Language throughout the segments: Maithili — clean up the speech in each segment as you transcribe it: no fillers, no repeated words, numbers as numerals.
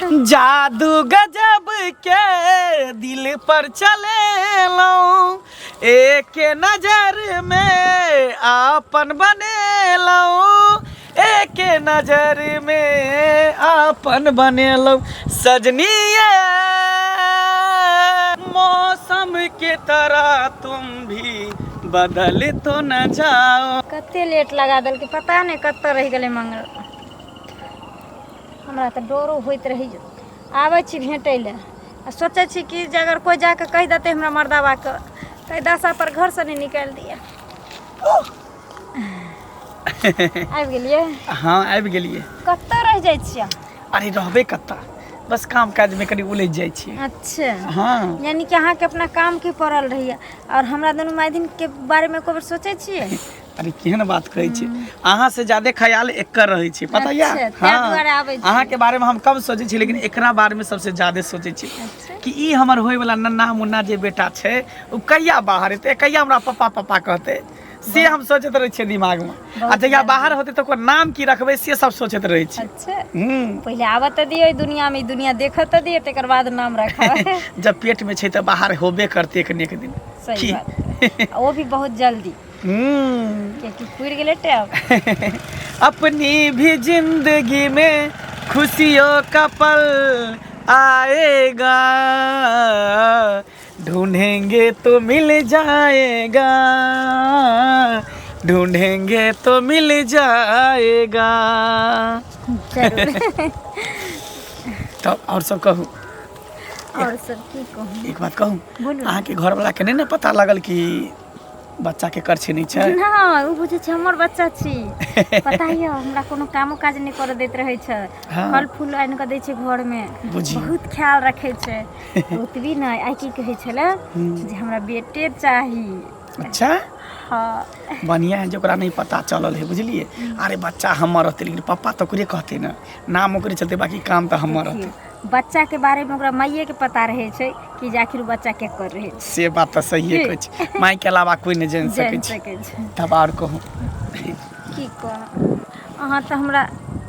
जादू गजब के दिल पर चलेलहुँ, एक नजर में आपन बनेलहुँ, एक नजर में आपन बनेलहुँ सजनिए। मौसम के तरह तुम भी बदल तो न जाओ। कते लेट लगा देलकै, पता नहि कतऽ रहि गेलै मंगल। हमरा तऽ डरो होइत रहै, आबै छी भेटै लए आ सोचै छी कि जे अगर कोइ जाकऽ कहि देतै हमरा मर्दाबाके तऽ एहि दशा पर घरसँ नहि निकालि दिए। आबि गेलियै? हाँ, आबि गेलियै। कतऽ रहि जाइ छियै? अरे रहबै कतऽ, बस काम काजमे कनि उलझि जाइ छियै। अच्छा। हाँ। यानी कि अहाँके अपना काम के पड़ल रहैया और हमरा दुनू मायदिन के बारे मे एको बेर सोचै छियै? अरे केहन बात कहै छी, अहाँ से ज्यादा ख्याल एकर रहै छै, पता या? अच्छा, ताहि दुआरे आबै छी। अहाँ के बारे में हम कम सोचै छी, लेकिन एकरा बारे में सबसे ज्यादा सोचै छी। अच्छा। कि ई हमर होय वाला नन्ना मुन्ना जे बेटा छै, ओ कहिया बाहर एतै, कहिया हमरा पप्पा पप्पा कहतै, से हम सोचैत रहै छियै दिमाग में। आ जहिया बाहर होतै तऽ ओकर नाम की रखबै, से सब सोचैत रहै छी। अच्छा। हम्म। पहिले आबऽ तऽ दियौ ई दुनिया में, ई दुनिया देखऽ तऽ दियौ, तकर बाद नाम रखबै। जब पेट में छै तऽ बाहर होबे करतै एक ने एक दिन। सही की? बात, आ वो भी बहुत जल्दी। हम्म। कियाकि पुरि गेलै टाइम। अपनी भी जिंदगी में खुशियों का पल आएगा, ढूंढेंगे तो मिल जाएगा, ढूंढेंगे तो मिल जाएगा। जरूर। तब और सब कहू। और सब की कहू? एक बात कहू? बोलू। अहाँके घरवला के नहि ने पता लगल कि बच्चा के कर छै नहि छै? नहि, ओ बुझै छै हमर बच्चा छी। पता यऽ, हमरा कोनो कामो काज नहि करऽ दैत रहै छै। हाँ। फल फूल आनि कऽ दै छै घरमे। बुझियौ। बहुत ख्याल रखै छै। ओतबी नहि, आइ की कहै छलै जे हमरा बेटे चाही। अच्छा। हँ। बढ़िया है जे ओकरा नहि पता चलल है, बुझलियै? अरे बच्चा हमर रहतै, लेकिन पप्पा तऽ ओकरे कहतै ने, नाम ओकरे चलतै, बाकी काम तऽ हमर रहतै। देखियौ, बच्चा के बारे में ओकरा माइये के पता रहै छै कि जे आखिर ओ बच्चा के कर रहै छै। से बात तऽ सहिए की? कहै छै, माय के अलावा कोइ नहि जानि सकै जानि छै। सकै छै। तब आओर कहू। की कहब, अहाँ तऽ हमरा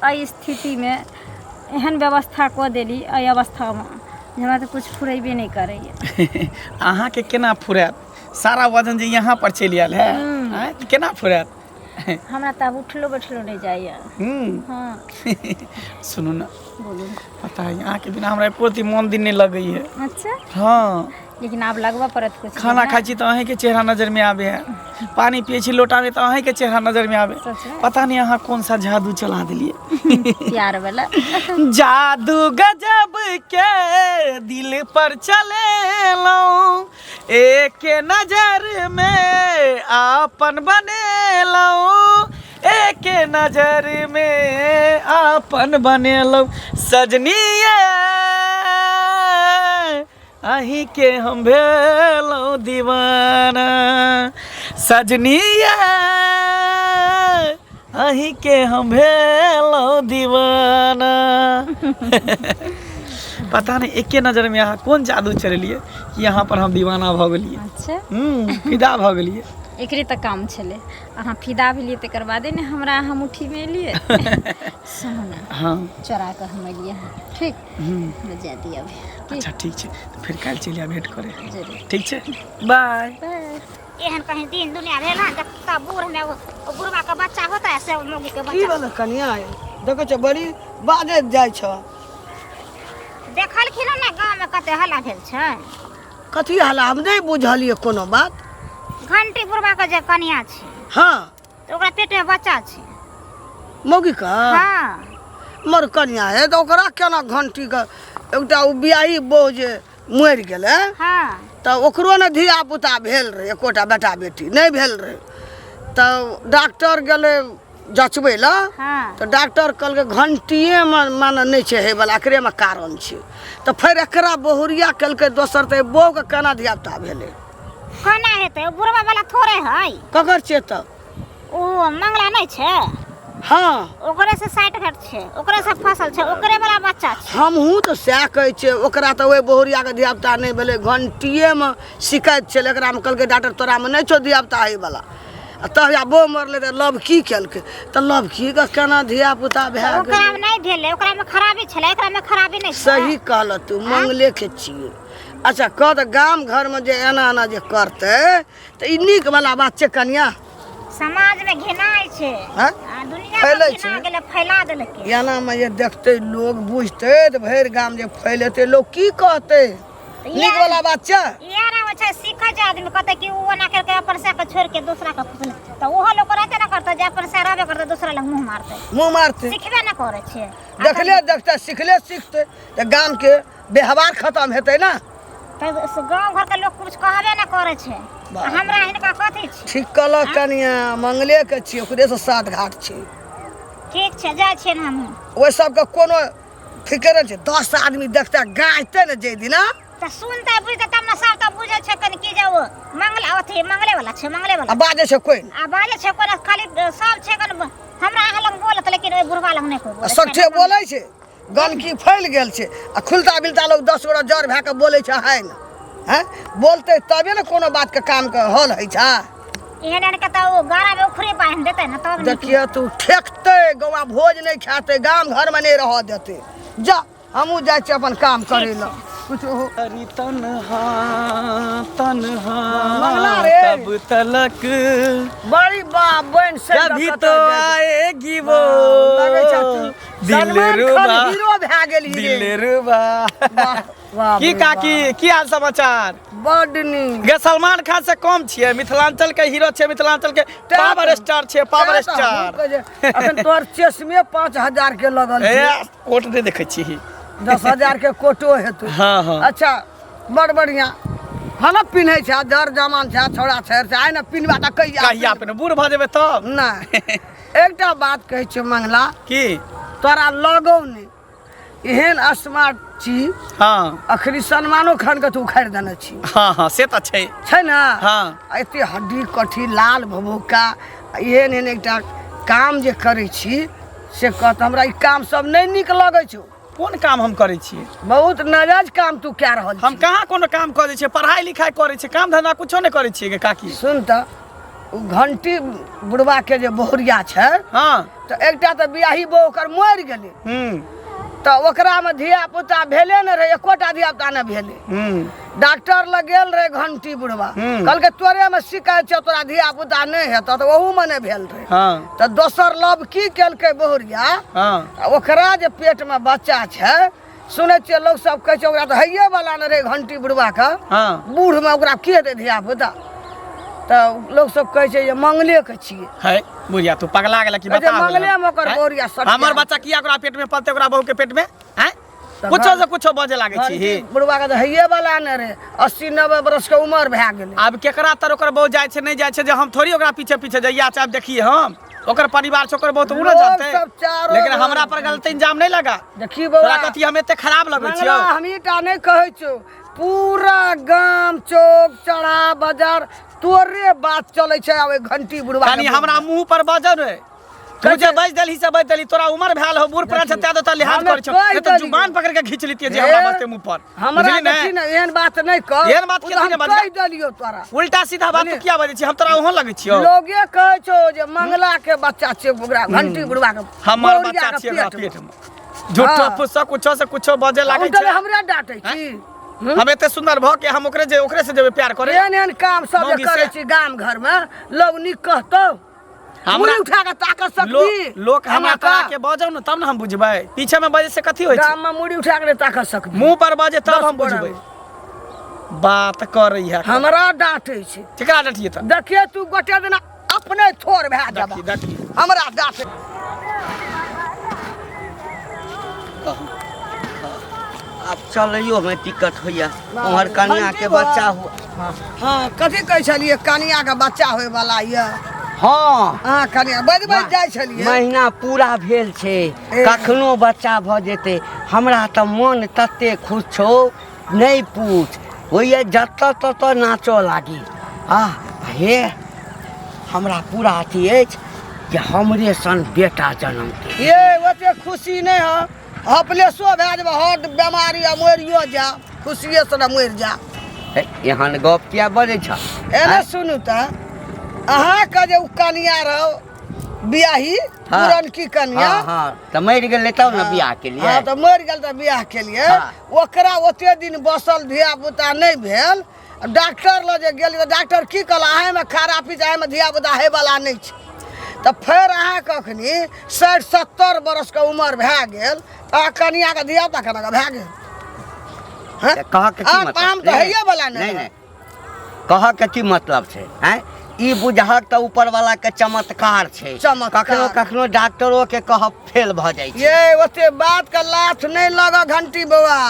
एहि स्थितिमे एहन व्यवस्था कऽ देली एहि अवस्थामे जे हमरा तऽ किछु फुरेबे नहि करैए। अहाँके केना फुरायत? सारा वजन जे यहाँ पर चलि आयल है। आँय, तऽ केना फुरायत? हमरा तऽ आब उठलो बैठलो नहि जाइए। हम्म। हँ। सुनू ने। बोलू। पता है, अहाँके बिना हमरा एको रत्ती मोन दिन नहि लगैए। अच्छा। हँ। लेकिन आब लगबऽ पड़त कुछ दिन खाना ने। खाइ छी तऽ अहीँके चेहरा नजरमे आबै है, पानी पियै छी लोटामे तऽ अहीँके चेहरा नजरमे आबै। सच में? पता नहि अहाँ कौन सा जादू चला देलियै। प्यार वाला। जादू गजब के दिल पर चलेलहुँ, एक नजर में आपन बनेलहुँ, एक नजर में आपन बनेलहुँ सजनिए, अहीं के हम भेलहुँ दीवाना सजनिए, अहीं के हम भेलहुँ दीवाना। पता नहीं एके नजर में अहाँ कोन जादू चलेलियै कि यहाँ पर हम दीवाना भऽ गेलियै। अच्छा। फिदा भऽ गेलियै। एकरे तऽ काम छलै, अहाँ फिदा भेलियै तकर बादे ने हमरा अहाँ मुट्ठीमे एलियै। सुनू ने। हाँ। चोरा कऽ हम एलियै हँ, ठीक? हम्म। हमरा जाय दिअ अभी की? अच्छा ठीक छै, तऽ फेर काल्हि चलि आयब भेंट करे। जरूर। ठीक छै, बाय। बाय। एहन कहीं दिन दुनिया भेल हन जत्ता बूढ़ में ओ बुढ़वा के बच्चा होता है से मौगी के की बच्चा। भेलै कनिया? देखै छ, बड़ी बाजैत जाइ छ। देखलखिन हन ने गाँव में कते हल्ला भेल छै? कथी हल्ला? हम नहि बुझलियै कोनो बात। घंटी बुढ़वा के जे कनिया छै। हाँ। तऽ ओकरा पेट में बच्चा छै। मौगी के? हाँ। मर कनिया हे, तऽ ओकरा केना घंटी के? एकटा ओ बियाही बहु जे मरि गेलै। हाँ। तऽ ओकरो ने धिया पुता भेल रहै, एकोटा बेटा बेटी नहि भेल रहै, तऽ डॉक्टर गेलै जँचबै लए। हाँ। तऽ डॉक्टर कहलकै घंटिएमे माने नहि छै होइवला, एकरेमे कारण छै। तऽ फेर एकरा बहुरिया केलकै दोसर, तऽ बहुके केना धिया पुता भेलै? केना हेतै? ओ बुढ़वा वाला थोड़े है। ककर छै तऽ? ओ मंगला नहि छै? हाँ। ओकरे से साइट भेट छै, ओकरे से फसल छै, ओकरे वाला बच्चा छै। हमहूँ तऽ सएह कहै छियै, ओकरा तऽ ओहि बहुरियाके धियापुता नहि भेलै, घंटिएमे शिकायत छलै एकरामे। कहलकै डॉक्टर, तोरामे नहि छौ धियापुता होइवला। आ तहिया बहु मरलै तऽ लव की केलकै तऽ लव की के केना धिया पुता भए गेलै ओकरामे नहि भेलै ओकरामे खराबी छलै एकरामे खराबी नहि छै सही कहल तू मंगले के छियै अच्छा कह तऽ गाम घरमे जे एना एना जे करतै तऽ ई नीक वाला बात छै कनिया समाजमे घिनाइ छै हँ? आ दुनिया फैलै घिना छै। गेलै फैला देलकै एनामे जे देखतै लोग बुझतै तऽ भरि गाम जे फैलेतै लोग की कहतै नीक वाला बात छै इएह ने होइ छै सीखै छै आदमी कहतै कि ओ ओना करके अपन साहके छोड़ि के दोसरा के फुसले तऽ ओहो लोक रहते ने करतै जे अपन साह रहबे करतै दोसरा लग मुँह मारतै मुँह मारतै सिखबे ने करै छै देखले देखते सिखले सिखतै तऽ गामके व्यवहार खतम हेतै ने तऽ गाँव घरके लोक कुछ कहबे ने करै छै वाह। हमरा हिनका कथी छै ठीक कहलक कनिया मंगलेके छियै ओकरेसँ सात घाट छै ठीक छै जाइ छियै ने हमहूँ ओहि सबके कोनो फिकर नहि छै 10 आदमी देखते गाजते ने जाहि दिना तऽ सुनतै बुझतै तब ने सब तऽ बुझै छै कनि की जे ओ मंगला अथी मंगले वाला छै मंगले आ वाला बाजै छै कोइ नहि आ बाजै छै कोना खाली सब छै कनि हमरा अहाँ लग बोलत लेकिन ओहि बुढ़वा लग नहि कोइ आ बोलै छै। सगठे बोलै छै गन्दगी फैल गेल छै आ खुलता बिलता लोग 10 गोरा जर भए कऽ बोलै छै है ने हैं बोलतै तबे ने कोनो बातके कामके हल होइ छै एहन एहन के तऽ ओ गाड़ा में उखड़े बान्हि देतै ने तब नीक देखिए तू ठेकतै गौआ भोज नहि खेतै गाम घरमे नहि रहऽ देतै जा हमहूँ जाइ छियै अपन काम करै लए कुछो हो अरे तन्हा तन्हा मंगला रे। तब तलक बड़ी बा बन से कभी तो आएगी वो लगै छै तू दिल सलमान खान रुबा हीरो भए गेलही रे दिल रुबा वाह, वाह की रे काकी की हाल समाचार वाह। बड्ड नीक गे सलमान खान से कम छियै मिथिलांचल के हीरो छियै मिथिलांचल के पावर स्टार छियै पावर तें तऽ हमहूँ स्टार कहै छै, अखन तोहर चश्मे 5000 के लगल ए छै कोट नहि देखै छी 10,000 के कोटो हेतौ हाँ हाँ अच्छा बड़ बढ़िया हँ ने पिन्है छै जर जमान छै छोड़ा छै आइ ने पिन्हबा तऽ कहिया कहिया अपने बूढ़ भऽ जेबै तब नहि एकटा बात कहै छियौ मंगला की तोरा लगौ नहि एहन स्मार्ट छी हाँ अखनी सलमानो खान के तू उखाड़ि देने छी हाँ हाँ से तऽ छै छै ने हाँ एते हड्डी कठी लाल भभुका एहन एहन एकटा काम जे करै छी से कहत हमरा ई काम सब नहि नीक लगै छौ कोन काम हम करै छियै बहुत नाजायज काम तू कए रहल हम कहाँ कोनो काम करै छियै पढ़ाइ लिखाइ करै छियै काम धंधा कुछो नहि करै छियै गे काकी सुन तऽ ओ घंटी बुढ़वा के जे बहुरिया छै हाँ तऽ एकटा तऽ बियाही बहु ओकर मरि गेलै तऽ ओकरामे धिया पुता भेले नहि रहै एकोटा धिया पुता नहि भेलै डॉक्टर लग गेल रहै घंटी बुढ़वा कहलकै तोरेमे शिकायत छौ तोरा धिया पुता नहि हेतौ तऽ ओहूमे नहि भेल रहै हाँ तऽ दोसर लव की केलकै बहुरिया हाँ आ ओकरा जे पेटमे बच्चा छै सुनै छियै लोक सब कहै छै ओकरा तऽ हैये वाला नहि रहै घंटी बुढ़वाके हाँ बूढ़मे ओकरा की हेतै धिया पुता तऽ लोक सब कहै छै जे मंगलेके छियै है बुढ़िया तू पगला गेला कि कहै छै बता मंगलेमे ओकर बहुरिया सटिया हमर बच्चा किया ओकरा पेट में पलते ओकरा बहू के पेट में हैं तऽ कुछो से कुछो बजे लागै छी घंटी बुढ़वाके तऽ हैये वाला नहि रहै 80-90 बरसके उमर भए गेलै आब केकरा तर ओकर बहू जाइ छै नहि जाइ छै जे हम थोड़ी ओकरा पीछे पीछे जइया छै आब देखिए हम ओकर परिवार छै ओकर बहुत उ न लोग जानते सब चारो लेकिन बगल हमरा पर गलत इंजाम नहीं लगा देखी बौआ तोरा कथी हम एते खराब लगै मंगला छियौ हम टा नहि कहै छौ पूरा गाम चौक चौराहा बाजार तोरे बात चलै छै आब ओहि घंटी बुढ़वा कनी हमरा मुंह पर बजल रे तू जे बज देलही से बज देलही तोरा उम्र भेल हो बूढ़ पुरान छै तें तो लिहाज हमे करै छौ कहि नहीं तो देलियै। जुबान पकड़ के खींच लितियै जे हमरा बजते मुंह पर हमरा बुझली ने देखी ने एहन बात नहि कह एहन बात ओ केना तऽ हम ने बजबै? कहि देलियौ तोरा उल्टा सीधा बात तू किया बजै छी हम तोरा ओहो लगै छियौ लोगे कहै छौ जे मंगला के बच्चा छै ओकरा घंटी बुढ़वा के हमर बहुरिया बच्चा के छियै ओकरा पेट पेट में झूठो हाँ। फुस्सा कुछो से कुछो बजे मे। लागै उल्टा छै हमरा डांटै छी हम एते सुंदर भ के हम ओकरे जे ओकरे से जेबै प्यार करे एहन एहन काम सब जे मौगी से- करै छी गाम घर में लोग नीक कहतौ हमरा मुड़ी उठा के ताकत सकबी लोक लोक हमरा हमरा तोरा के बजौ ने तब ने हम बुझबै पीछे में बजे से कथी होइ छै गाम में मुड़ी उठा के नहि ताकत सकबी मुंह पर बजे तब दस हम गोरा बुझबै बात करै है हमरा डांटै छै केकरा डटिए तऽ देखिए तू गोटे दिना अपने थोर भए जेबा देखी देखी हमरा डांटै आब चलैयो में दिक्कत होइया उम्हर कनिया के बच्चा हुआ हाँ कथी कहै छलियै कनिया के बच्चा होय वाला यऽ हाँ अहाँ कनिया बज बज जाइ छलियै महीना पूरा भेल छै ए। कखनो बच्चा भऽ जेतै हमरा तऽ मन तते खुश छौ नहि पूछ होइए जतऽ ततऽ नाचऽ लागी आ हे हमरा पूरा अथी अछि जे हमरे सन बेटा जनमतै ये ओते खुशी नहि हँ हपलेसो भए जेबै हट बेमारी आ मरियो जा खुशिए से ने मरि जा हे, एहन गप किया बजै छ एने सुनू तऽ अहाँके जे ओ कनिया रहो बियाही हाँ। पुरनकी कनिया हाँ हाँ तऽ मरि गेलै तब ने बियाह केलियै हाँ तऽ मरि गेल तऽ बियाह केलियै हाँ। ओकरा ओते दिन बसल धिया पुता नहि भेल डॉक्टर लग जे गेलियै तऽ डॉक्टर की कहलक अहाँमे खरापी छै अहाँमे धिया पुता होइवला नहि छै तऽ फेर अहाँके अखनी 60 70 बरसके उमर भए गेल तऽ अहाँ कनियाके धिया पुता केना भए गेल हँ? तऽ कहऽके की आम मतलब आम तऽ नहि, होइए वला नहि नहि नहि कहऽके की मतलब छै आँय ई बुझहक तऽ ऊपर वाला के चमत्कार छै चमत्कार। कखनो कखनो डॉक्टरो के कहब फेल भऽ जाइ छै ये ओते बात के लाथ नहि लग घंटी बौआ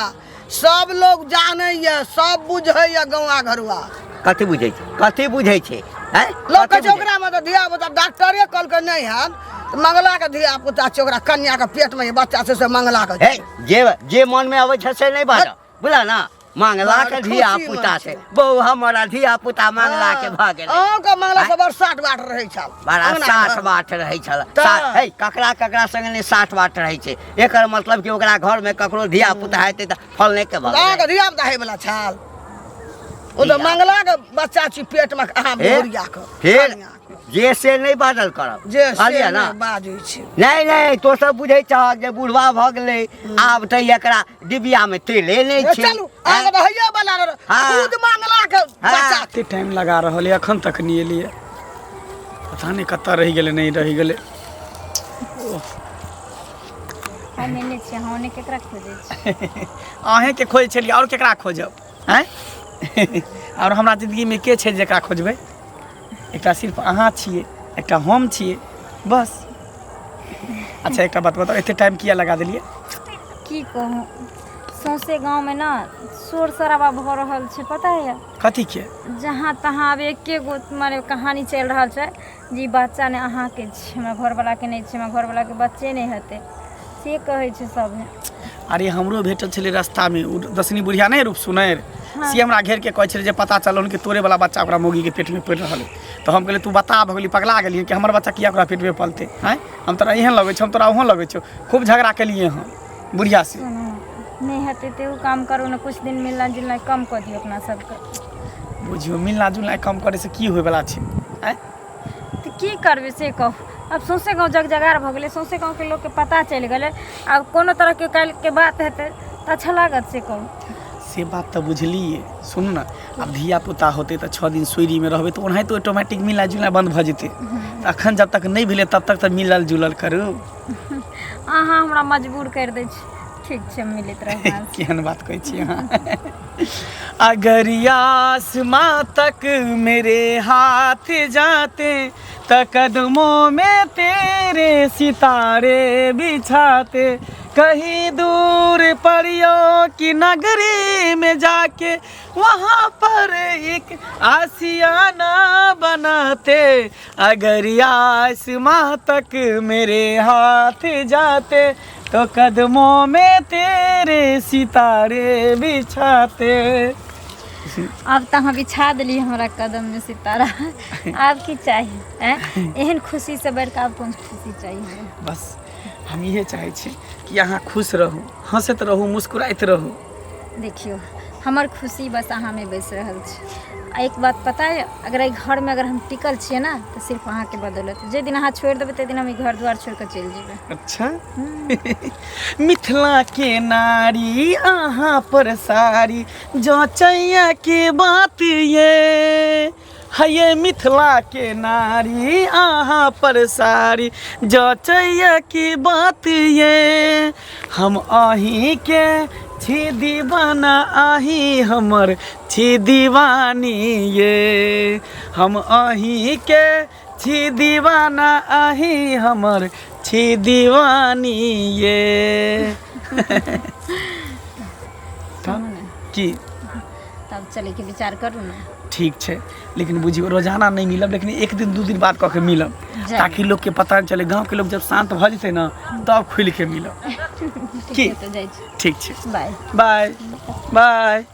सब लोग जानैए सब बुझैए गौआ घरुआ कथी बुझै छै कथी बुझै छै आँय लोक कहै कथी छै बुझै ओकरामे तऽ धिया पुता डॉक्टरे कहलकै नहि हैत तऽ मंगलाके धिया पुता छै ओकरा कन्याके पेटमे जे बच्चा छै से मंगलाके हे जे जे मनमे अबै छै से नहि बाजऽ बुझल ने मंगला के बड़ धिया खुशी पुता मन छै छै। बौ हमरा धिया पुता मंगला के भऽ गेलै अहूँके मंगला से बड़ साठ बाट रहै छल बड़ा अंगना साठ घरमे। बाट रहै छल तऽ। हे ककरा ककरा संगे नहि साठ बाट रहै छै एकर मतलब कि ओकरा घरमे ककरो धिया पुता हेतै तऽ फलने के भऽ अहाँके गेलै धिया पुता होइवला छल ओ तऽ मंगलाके बच्चा छी पेटमे अहाँ हे, बोरिया के फेर कनियाके। जे से नहि बाजल करब जे से कहलियै ने नहि बाजै छी नहि नहि तो सब बुझै छहक जे बुढ़वा भऽ गेलै आब तऽ एकरा डिबियामे तेले नहि ए, छै चलू अहाँके तऽ हैया बला रह हाँ। खुद मांगला के हाँ। बच्चा कते टाइम लगा रहल है अखन तक नहि एलियै पता नहि कतऽ रहि गेलै नहि रहि गेलै हम एने छियै अहाँ ओने केकरा खोजै छी अहेँके खोजै छलियै आओर केकरा खोजब आँय आओर हमरा जिन्दगीमे के छै जकरा खोजबै एकटा सिर्फ अहाँ छियै एकटा हम छियै बस अच्छा एकटा बात बताउ एते टाइम किया लगा देलियै की कहूँ सौंसे गाँवमे ने शोर शराबा भऽ रहल छै पता यऽ कथीके जहाँ तहाँ आब एके गो माने कहानी चलि रहल छै जे ई बच्चा ने अहाँके छै हमरा घरवलाके नहि छै हमरा घरवलाके बच्चे नहि हेतै से कहै छै सब अरे हमरो भेटल छलै रास्तामे ओ दसनी बुढ़िया नहि रूप सुनैर से हमरा घेरके कहै छलै जे पता चलल कि तोरे वाला बच्चा ओकरा मौगीके पेटमे पड़ि रहल है तऽ हम कहलियै तू बता भऽ गेली पगला गेलियै कि हमर बच्चा किया ओकरा पेटमे पलतै आँय हम तोरा एहन लगै छौ हम तोरा ओहन लगै छौ खूब झगड़ा केलियै हम बुढ़िया से नहि हेतै तऽ एगो काम करू ने किछु दिन मिलना जुलना कम कऽ दियौ अपना सबके बुझियौ मिलना जुलना कम करैसँ की होइवला छै आँय तऽ की करबै से कहू आब सौँसे गाँव जग जगार भऽ गेलै सौँसे गाँवके लोकके पता चलि गेलै आब कोनो तरहके काल्हिके बात हेतै तऽ अच्छा लागत से कहू से बात तऽ बुझलियै सुनू ने आब धिया पुता होतै तऽ 6 दिन सुइरीमे रहबै तऽ ओनाहिते ऑटोमेटिक मिलनाइ जुलनाइ बन्द भऽ जेतै तऽ अखन जब तक नहि भेलै तब तक तऽ मिलल जुलल करू अहाँ हमरा मजबूर करि दै छी ठीक छै मिलैत रहब अहाँसँ। केहन बात कहै छी अहाँ अगर आसमां तक मेरे हाथ जाते त कदमों में तेरे सितारे बिछाते कहीं दूर परियों की नगरी में जाके वहाँ पर एक आसियाना बनाते अगर आसमां तक मेरे हाथ जाते तो कदमों में तेरे सितारे बिछाते आब तऽ अहाँ बिछा देलियै हमरा कदममे सितारा आब की चाही आँय एहन खुशीसँ बढ़िकऽ आब कोन खुशी चाही हमरा बस हम इहे चाहै छी कि अहाँ खुश रहू हँसैत रहू मुस्कुराइत रहू देखियौ हमर खुशी बस अहाँमे बसि रहल छै आ एक बात पता यऽ अगर एहि घरमे अगर हम टिकल छियै ने तऽ सिर्फ अहाँके बदौलत जाहि दिन अहाँ छोड़ि देबै ताहि दिन हम ई घर दुआर छोड़ि कऽ चलि जेबै अच्छा मिथिला के नारी अहाँ पर सारी जचैया के बात ये हये मिथिला के नारी अहाँ पर सारी जचैया के बात ये हम अहीं के छी दीवाना अहीं हमर छी दीवानी ये हम अहीं के छी दीवाना अहीं हमर छी दीवानी ये की तब चलैके विचार करू ने ठीक छै लेकिन बुझियौ रोजाना नहि मिलब लेकिन एक दिन दू दिन बाद कऽ के मिलब जाय। ताकि लोकके पता नहि चले गाँवके लोक जब शान्त भऽ जेतै ने तब खुलि के मिलब ठीक की? छै तऽ जाइ छी ठीक छै बाय बाय बाय